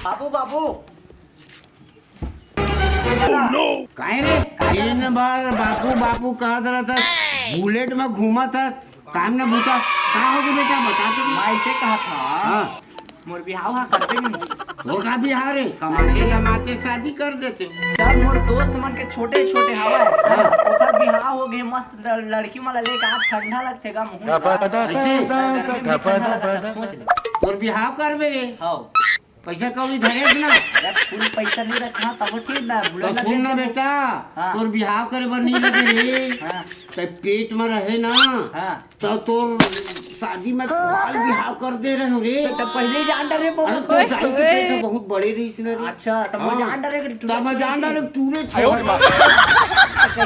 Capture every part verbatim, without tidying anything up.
बाबू, बाबू। काहे रे? दिन भर बापू, बापू कहत रहत हस, बुलेट में घूमत हस, काम न बूता। का होगे बेटा, बता तो। मैं ऐसे कहत हँव, हाँ। मोर बिहाव हा करबे नहीं। तोर का बिहाव रे? कमाते धमाते शादी कर देते। सब मोर दोस्त मन के छोटे छोटे हवय, हाँ। ओकर बिहाव होगे, मस्त ल-, लड़की मन ला लेके आ, ठंडा लगथे गा मुँह ला। ऐसे? गर्मी में ठंडा लगथे, सोच ले। तोर बिहाव करबे रे? हाँ। पैसा कौड़ी धरेस ना? अरे, फुल पैसा नहीं रखना, तब ठीक ना, बुला तो ना सुन ना दे। बेटा, हाँ। तोर बिहाव करे बर नहीं लगे रे। हाँ। तैं पेट में रहे ना, हाँ। त तोर शादी में बाल बिहाव कर दे रहे हो रे। तो, तो पहले ही जान डरे बबू। अरे, तोर दाई के पेट ह बहुत बड़े रहिस ना रे। अच्छा, तो मैं हाँ। जान डरे कि टूरे तब मैं छोरे जान से। डरे टूरे आयो छोरे। रे माँ।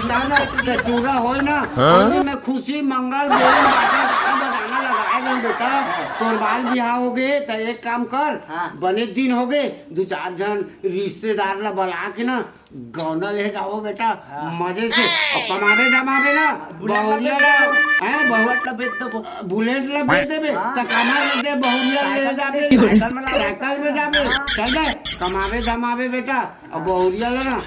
ना, ना, तो टूरा होय ना, हाँ? होली में खुशी, मंगल, बेल, बाजा, गाना बजाना लगाए रहे बेटा। तोर बाल बिहाव होगे, त एक काम कर, हाँ। बने दिन होगे, दू चार झन रिश्तेदार ला बला के ना, गौना ले जाबो बेटा, हाँ। मजे से। अउ कमाबे धमाबे ना, बुलेट ला बहुरिया बेच ला, देबो। हैं, बहु-, बुलेट ला बेच देबो। बुलेट ला बेच देबे, हाँ। त कमा ले दे, बहुरिया ले साइकिल जाबे। में, साइकिल में ला। साइकिल में जाबे, हाँ। चल बे, कमाबे धमाबे बेटा, अउ बहुरिया ला ना,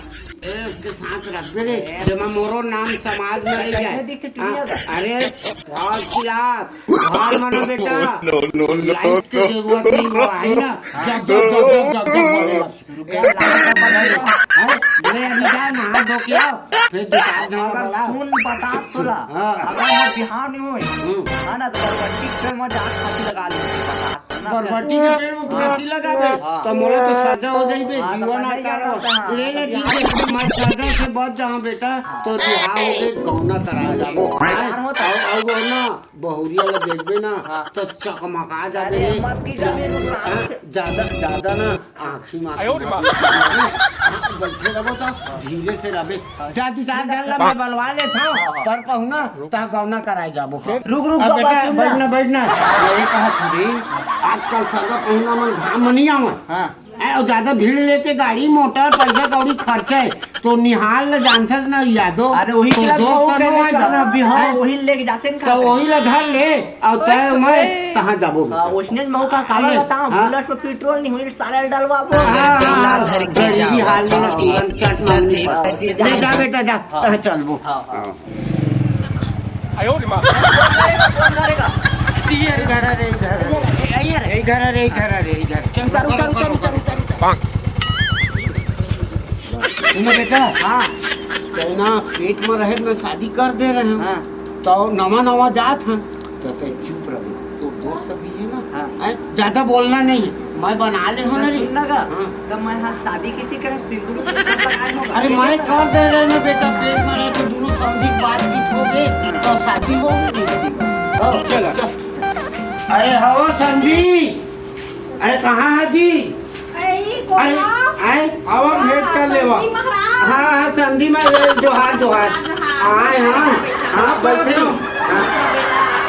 ए, उसके साथ रखबे रे, ए। जेमा मोरो नाम समाज में रह जाए। कैसे दिखते हाँ, टीवी में? अरे, फर्स्ट क्लास, घर मनो बेटा, नो, नो, नो, लाइट के नो। जरूरत नहीं हो, आई ना, जा, जा, जा, जा, जा, जा, बोले ला। रुक जा, लाल का बना दो। हैं? बोले, "अभी जा, नहा धो के आओ, फिर दो चार जन अगर बुलाओ।" सुन, बता तोला, हाँ। अगर मोर बिहाव नहीं होय, हम्म। है ना, तो बरबट्टी के पेड़ में जाके फांसी लगा ले, बता। बरबट्टी के पेड़ में फांसी लगाबे, हाँ। त मोला तो सजा हो जाई बे, हाँ, तो जीवन नहीं आकार जाना हो। था, हाँ। ले, ले, ठीक है, मैं सजा से बच जाऊँ बेटा, हाँ। तोर बिहाव होगे, गौना करा जाबो। हाँ, हाँ, होता। अउ, अउ वो ना, बहुरिया ला देखबे ना, हाँ। त चकमका जाबे अरे, रे। मत की कभी रुक ना। हाँ, ज्यादा, ज्यादा ना, आँखी में आँखी आयो रे माँ। हाँ, बैठे रहबो त धीरे से रहबे। हाँ। जा, दू चार झन ला मैं बलवा लेत हँव, हाँ, हाँ। कर पहुना, त गौना कराए जाबो। रुक, रुक, अब बाबा, बेटा, सुन ना। बैठ ना, बैठ ना। ये कहत हँव रे, आजकल सगा पहुना मन घाम म नहीं आवय। हाँ। ए, अउ ज्यादा भीड़ लेके गाड़ी मोटर, पैसा कौड़ी खर्चा हे, तो निहाल ल जानथस ना यादव, अरे, वही तो के दोस्त बहू तो के नो आए लेके जाना, बा। अभी, हाँ, हैं? वही लेके जाते हैं, तो वही ला धर ले, अउ ओए, तय मैं ओए। तहाँ जाबो हाँ, बेटा। ओसने मौका काला अरे, बताओ, हाँ। बुलेट में पेट्रोल नहीं होई, सारा डलवाबो। हाँ, हाँ, हाँ, गरीबी हाल में ना तुरंत चट मांगनी पड़ती। ले जा बेटा, जा, हाँ। तहाँ चलबो। हाँ, हाँ। हाँ। आयो रे माँ। कौन करेगा? ये रे। इधर आ रे, इधर आ रे। ये, ये रे। इधर आ रे, इधर आ रे, इधर। चल, उतर, उतर, उतर, उतर, उतर, उतर। सुन बेटा। हाँ। तैं ना पेट में रहे में शादी कर दे रहे हँव। हाँ। त नवा नवा जात हँव। त तैं चुप रह। तोर दोस्त भी हे ना? हाँ। हैं? ज्यादा बोलना नहीं हे। मैं बना ले हँव ना तो रे। सुन ना गा। हाँ। त मैं हा शादी किसे करे, सिंदूर उंदूर सब लगाए होगा। अरे मैं कर दे रहे ना बेटा, पेट में रहे तो दोनों समधी के बातचीत होगे, तो शादी होगे नहीं किसी का। हाँ, चलो। चल। अरे हवा समधी, अरे कहाँ हे जी? अरे, अरे, आए, आवा, भेंट कर लेवा। समधी महाराज। हाँ, हाँ, समधी महाराज, जोहार, जोहार। जोहार, जोहार। आए, हाँ, हाँ, बैठे हो। हाँ।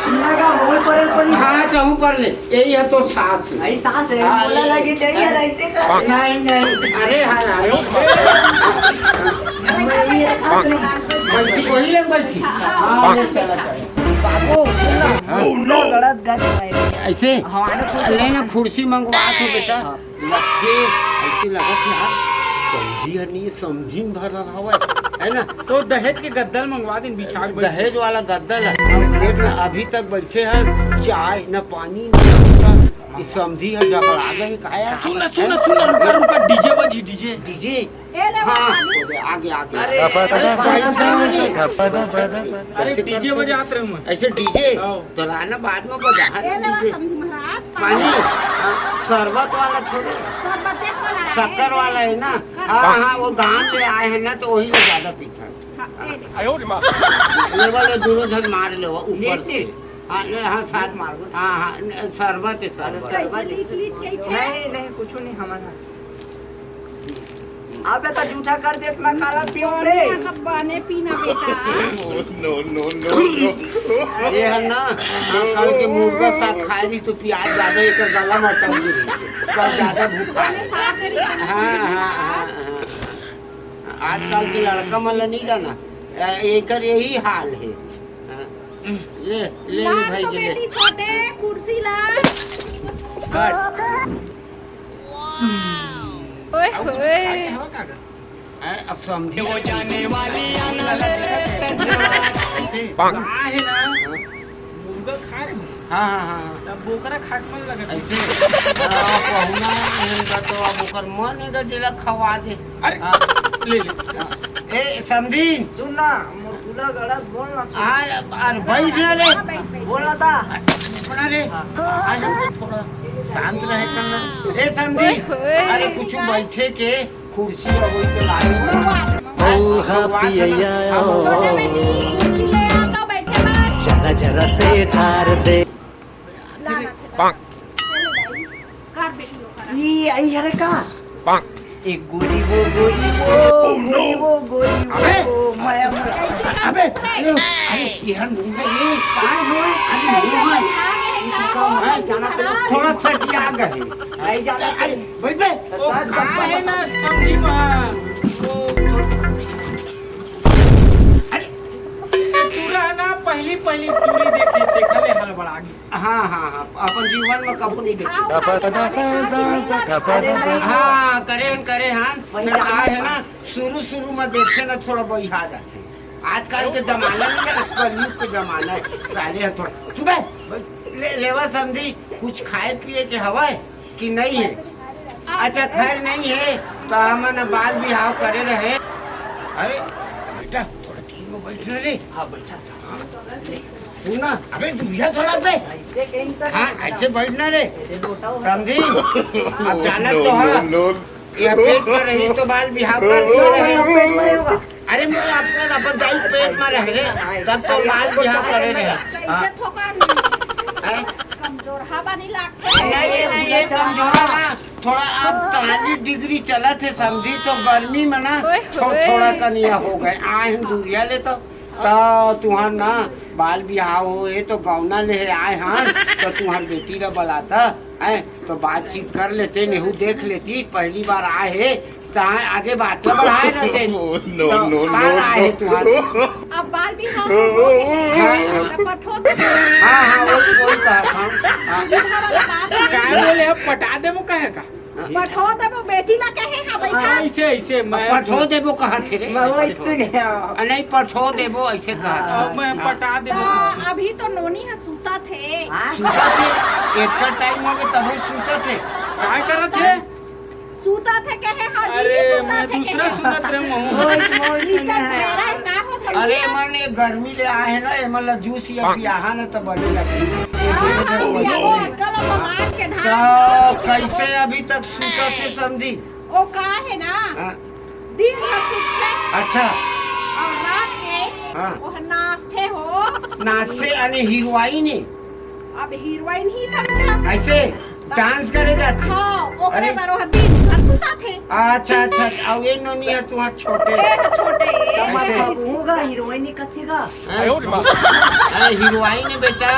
सुन ना गा, मोल परे परी। हाँ, कहूँ पर ले। यही हे तोर सास। यही सास हे, हाँ, बोला यही। लगी, यही हे, ऐसे कर। नहीं, नहीं, अरे हाँ, हाँ। यही हे सास हे। बैठी, वही ले बैठी। हाँ, ले चला, चला। बाबू, सुन ना, हाँ। गलत गलत नहीं। ऐसे? हमारे को ले ना, कुर्सी मंगवा दो बेटा। हाँ। लट्ठे, ऐसे लगत हे यार, समधी हर नहीं, समधी में भरल हवय, है ना? तो दहेज के गद्दा ल मंगवा देन, बिछा के बैठ। दहेज वाला गद्दा ल, देख ना, अभी तक बैठे हन, चाय, न पानी, न नाश्ता, ई समधी हर जकड़ा गे हे, का यार? सुन ना, सुन ना, सुन ना, रुका, रुका, डीजे बजी, डीजे। डीजे? ए ले हाँ, बाबा। आगे, आगे। अरे, अरे, अरे, अरे, डीजे बजात रहे हूँ मैं। ऐसे डीजे? हाँ। तो लाना बाद में बजा, है ए ना, ले डीजे। समधी महाराज, पानी। पानी? हाँ, शरबत वाला थोड़े। शरबत वाला हे। शक्कर वाला हे ना? शक्कर। हाँ, हाँ, वो गाँव ले आए हैं ना, तो वही ले ज्यादा पीता है। हाँ, ए ले। आयो रे माँ। ये वाले दोनों झन मार ले, वो ऊपर से। हाँ, ये, हाँ, साथ मार। हाँ, हाँ, न-, शरबत हे, शरबत। कैसे लीट लीट के थे? नहीं, नहीं, कुछ नहीं, हमारा। अबे त जूठा कर देत मैं काला पीऊँ रे। बढ़िया का बने पीना बेटा। नो, नो, नो, नो। ये हे ना, हाँ, कल के मुर्गा साग खाए रही तो प्याज ज्यादा एकर गला में अटक गई। कल ज्यादा भूख है। बने साग करी। हाँ, हाँ, हाँ, हाँ। आजकल के लड़का मन ला नहीं जाना, ए-, एकर यही हाल हे। हाँ। ले, ले, ले लान भाई तो के ले। बेटी छोटे, कुर्सी ला। काट। ओए। हैं, अब समझी। वो जाने वाली आना ले, पैसे वाला। ऐसे। का हे ना, हाँ। मुर्गा खा रहे हो? हाँ, हाँ, हाँ, हाँ। तब बोकरा खाट मन लगा। ऐसे। हाँ, पहुना है उनका तो अब ओकर मन है तो जेला खवा दे। अरे, हाँ। ले ले। हाँ। ए, समझी? सुन ना, मुकुला गलत बोल ना। आ, अरे, बैठ ना रे। बोल ना ता। अपना रे। हाँ। आज हमको थोड़ा शांत रहे करना। ए, समझी? ओए, ओए। अरे, कुछ बैठे के कुर्सी अउ वही तो लाए हो। ओहा पियैया, हम ओ। छोटे बेटी, कुर्सी ले आ तो बैठे बा। जरा जरा से ठार दे। ला ना, ला। कर बेटी लोग का। ई आई हरे का? एक गोरी वो, गोरी वो, गोरी वो, गोरी वो, अबे! माया, माया। अबे! अरे, अरे, ये हर मुंह है, ये। काय हो? अरे, मुंह है। ये तो का है? जाना पड़ा। थोड़ा सटिया गए। नहीं जाना अरे, पड़ा। बैठ बे। ओ, का है ना, समझी बा। ओ, अरे। तू रह ना, पहली, पहली दूरी देखे, देखले हड़बड़ा गइस। हाँ, हाँ, हाँ, अपन जीवन में कभू नहीं देखे। हाँ, करे हन, करे हन, फिर का है ना, शुरू, शुरू में देखे ना, थोड़ा बहिहा जाथे। आजकल के जमाना नहीं है, कलयुग के जमाना है, साले ह थोड़ा, चुप है, ले, लेवा समझी, कुछ खाए पिए के हवय? कि नहीं है? अच्छा, खैर नहीं है, तो हमन बाल बिहाव करे रहे। अरे बेटा, थोड़ा धीरे में बैठ ना रे। हाँ, बैठा था। हाँ। सुन ना, अबे दुरिहा थोड़ा बे। ऐसे कहीं तो हाँ, नहीं ऐसे बैठ ना रे। ऐसे लोटा हुआ। समझी? अब जाना तो है। ये पेट में रही तो बाल बिहाव कर दियो रहे। पेट में होगा। अरे मैं आपको अपन दाई पेट में रह रे, तब तो बाल बिहाव करे रहे। कैसे हाँ। थोकन हैं? कमजोर हवा नहीं लागथे। नहीं, नहीं, ये कमजोर है ना, थोड़ा अब चालीस डिग्री चलत हे, समझी, तो गर्मी में ना ओए थो-, होए। थोड़ा कनिया हो गए। आए हम दूरिया ले तो, तो तुहार ना बाल बिहाव होए तो गौना ले आए हन, तो तुहार बेटी ला बलाता, हैं, तो बातचीत कर लेते, नेहू देख लेती, पहली बार आए हे, ताय आगे बात ला बढ़ाए रहते। No, no, तो no, का राय no। हे तुम्हारा? अब बाल बिहाव हो गए। हाँ, हाँ। तो पठो दे। हाँ, हाँ, वो, वही कहा था। हाँ। सीधा वाला बात नहीं। काय बोले, अब पटा देबो कहे का? पठो देबो, बेटी ला कहे, हाँ, बैठा। हाँ, ऐसे, ऐसे, मैं अब पठो देबो कहा थे रे? मैं वो ऐसे नहीं, हाँ। आ, नहीं, पठो देबो, ऐसे कहा था। अब मैं हाँ। पटा देबो। तो अभी तो नोनी है, सुता थे। हाँ। सुता थे? इतना टाइम हो गया, तब वो सुता थे। काय करत हे? सूता थे कहे, हाँ जी, अरे, सूता मैं थे दूसरा कहे। सुनत रहे, महू। ओए, ओए, नीचे सुने। मेरा का हो सकता अरे, है? मन ये गर्मी ले आए हैं ना, ये मन ला जूस या पियाहा ना तो बने लगे। ये हाँ, दोनों हाँ, जन पियाहो, बने। अंकल, अब भगवान के धाम तो है। कैसे अभी तक सूता थे समझी? ओ का है ना, हाँ। दिन भर सूते। अच्छा। और रात के हाँ। वो नाचते हो। नाचते यानी हीरोइन ही। अब हीरोइन ही समझा। ऐसे? डांस करे जाथे? हाँ, ओकरे अरे। बर ओह दिन भर सुता थे। अच्छा, अच्छा, अच्छा। अउ ए नोनी ह तुहार छोटे। ए ह छोटे। कैसे? होगा हीरोइन कथेगा। हैं? अरे हीरोइन हे बेटा,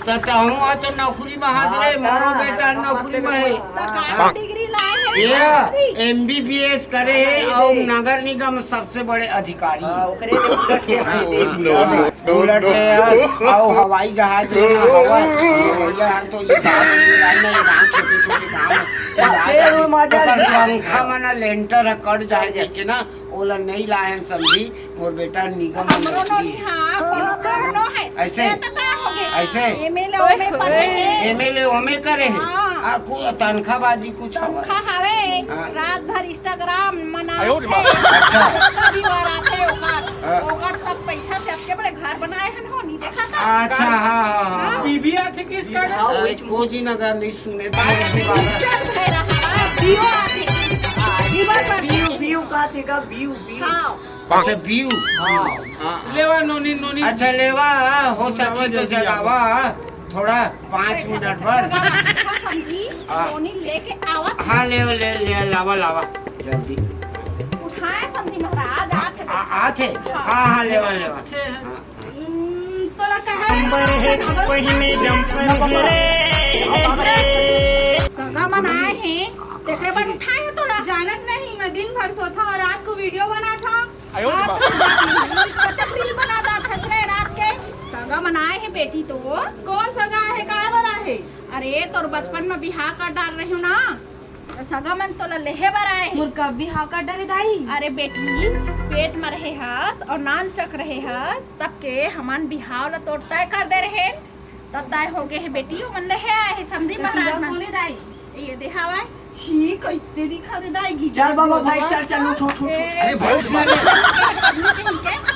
त तहूँ ह तो नौकरी में हाथ रे, मोरो बेटा नौकरी में हे। त का डिग्री लाए हे? ये एमबीबीएस करे हे अउ नगर निगम सबसे बड़े अधिकारी। हाँ, ओकरे ले उलट के हाँ। नो, नो। उलट ले यार, अउ हवाई जहाज ले ना, हवा, हवाई जहाज तो ये बात नहीं लाई ना, ये गाँव छोटे-छोटे गाँव है। ए, वो मार डाल। ओकर पंखा में ना लेंटर ह कट जाए कहिके ना, ओला नहीं लाए हैं समझी, मोर बेटा निगम में हमरो नौकरी नोनी, है। हाँ, कोनो, कोनो है। ऐसे? ये तो का हो गया? ऐसे? एमएलए ओमे पढ़े हैं। एमएलए ओमे करे हैं। हाँ। आ, कु-, तनख्वाहबाजी कुछ हवा। तनख्वाह हवे, हाँ। रात भर Instagram मना आयो रे माँ। अच्छा। कभी बार आथे ओकर, हाँ। ओकर सब पैसा से अतके बड़े घर बनाए हन हो, नहीं देखा था? अच्छा, हाँ, हाँ, हाँ। हाँ। बीबी आथे किस का? हाँ, अरे, वही। कोजी नगर नहीं सुने, तो हाँ, वही बात है। चल भैरा, हाँ, बीओ आथे। हाँ, बीओ आथे। बीओ, बीओ का थे का? B O, B O. हाँ। अच्छा, बीओ। हाँ। हाँ। लेवा नोनी, नोनी। अच्छा, लेवा, हो सकी तो जगावा। थोड़ा पाँच मिनट बर। हाँ। नोनी लेके आवत। हाँ, ले, ले, ले, लावा, लावा, जल्दी। उठाए समधी महाराज, आथे। आ, आथे? हाँ। हाँ, हाँ, लेवा, लेवा। हाँ। हम्म, तोरा कहे रे? अंबर हे पहिने जंपर रे। सगा मन आए हे, तेकरे बर उठाए हे तोरा। जानत नहीं, मैं दिन भर सोथा और रात को वीडियो बनाथा। आयो रे बाप। कतक रील बना डारथस रे रात के? सगा मन आए हे बेटी तो। कौन सगा हे, काय वाला हे? अरे तोर बचपन में बिहाव कर डारे रहेंव ना। त सगा मन तोला लेहे बर आए हे। मोर कब बिहाव कर डरे दाई? अरे बेटी, पेट म रहे हस अउ नान चक रहे हस, तब के हमन बिहाव ल तोर तय कर दे रहेन। त तय हो गे हे बेटी, ओमन लेहे आए हे समधी महाराज मन। कोने दाई? ये दे हवय। छी, कैसे दिखा दे दाई, गिद्ध चल बाबा भाई, चल, चल, उठ, उठ, उठ। ए, अरे भाई,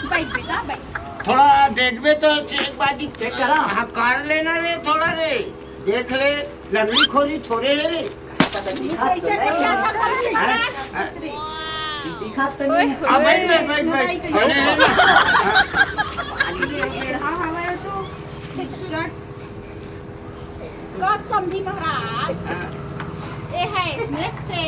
बैठ बेटा, बैठ। थोड़ा देखबे तो चेक बाजी। चेक करा। हाँ, कर लेना रे, थोड़ा रे। देख ले, लगली खोरी थोड़े हे रे। कैसे दिखा तो नहीं। हाँ, हाँ। दिखा तो नहीं। अब बैठ, बैठ, बैठ, बैठ। अरे, है ना? हाँ, हवा है तो चट। का समधी महाराज, ए है इसमें से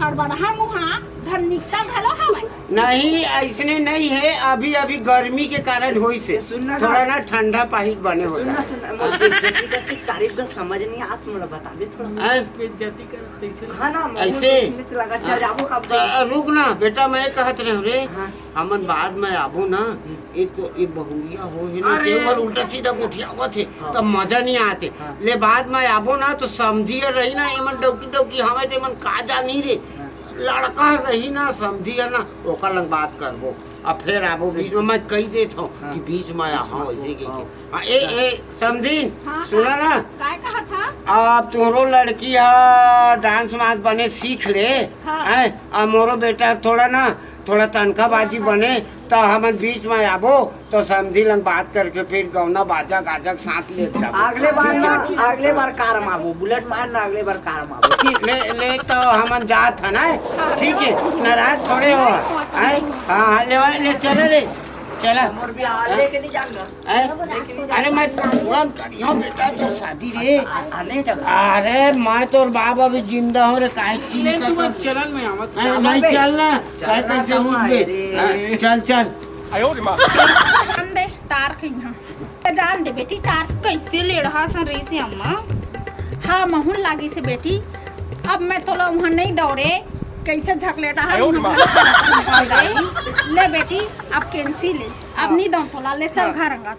हड़बड़हा मुहा धनिकता घलो हवय। नहीं, अइसने नहीं हे, अभी अभी गर्मी के कारण होइस हे। सुन ना, थोड़ा ना ठंडा पाही बने हो सुन ना, जाए। सुन ना, मोर बेइज्जती करके तारीफ का समझ नहीं आत, मोला बता दे थोड़ा। हैं? बेइज्जती करत कैसे? हाँ ना, मोर ऐसे? बेइज्जती लगा, चल जाबो कब तो दे? रुक ना बेटा, मैं कहत रहे रे, हाँ। हमन बाद में आबो ना, हम्म। एक तो ये बहुरिया हो हे ना, अरे। ते ओकर उल्टा सीधा गोठियावत हे, हाँ। तब मजा नहीं आते। हाँ। ले बाद में आबो ना, तो समधी रही ना, एमन डौकी डौकी हवे, ते मन का जानी रे। हाँ। लड़का रही ना, समधी हे ना, ओकर लंग बात करबो। अब फेर आबो बीच में, मैं कही देत हूँ हाँ। कि बीच में आ, हाँ, ऐसे के, हाँ। हाँ, ए, ए, समधी, हाँ, सुना हाँ। ना? काय कहत हा? अब तुहरो लड़की हा डांस वांस बने सीख ले, हाँ। हैं? अब मोरो बेटा थोड़ा ना, थोड़ा तनखाबाजी हाँ। बने, तो हमन बीच में आबो, तो समधी लंग बात करके फिर गौना बाजा गाजा के साथ ले जाबो। अगले बार ना, अगले बार कार में आबो, बुलेट मार ना, अगले बार कार में आबो। ठीक। ले, ले तो हमन जात हन, हैं? ठीक है, नाराज थोड़े हो, हैं? हाँ, हाँ, ले, ले, चला रे, चला। मोर भी आ, लेके नहीं जाऊंगा। हैं? अरे मैं पूरन करियो बेटा, तो शादी रे। अरे जगह। अरे मैं तोर बाप अभी जिंदा हो रे, काहे ले चिंता तू कर? अब चलन में आवत। हैं, नहीं चलना, चलना काहे कैसे तो उठ गए? अरे। हैं, चल, चल। आयो रे माँ। हम दे, तार कहीं हाँ। त जान दे बेटी, तार कैसे लेड़हा सन रही से अम्मा। हाँ, महून लागी से बेटी। अब मैं तोला उहाँ नहीं दौड़े, कैसे झकलेटा है आयो रे माँ। ले बेटी, अब कैंसिल है, अब हाँ। नहीं दौड़ तोला, ले चल हाँ। घर अंगत।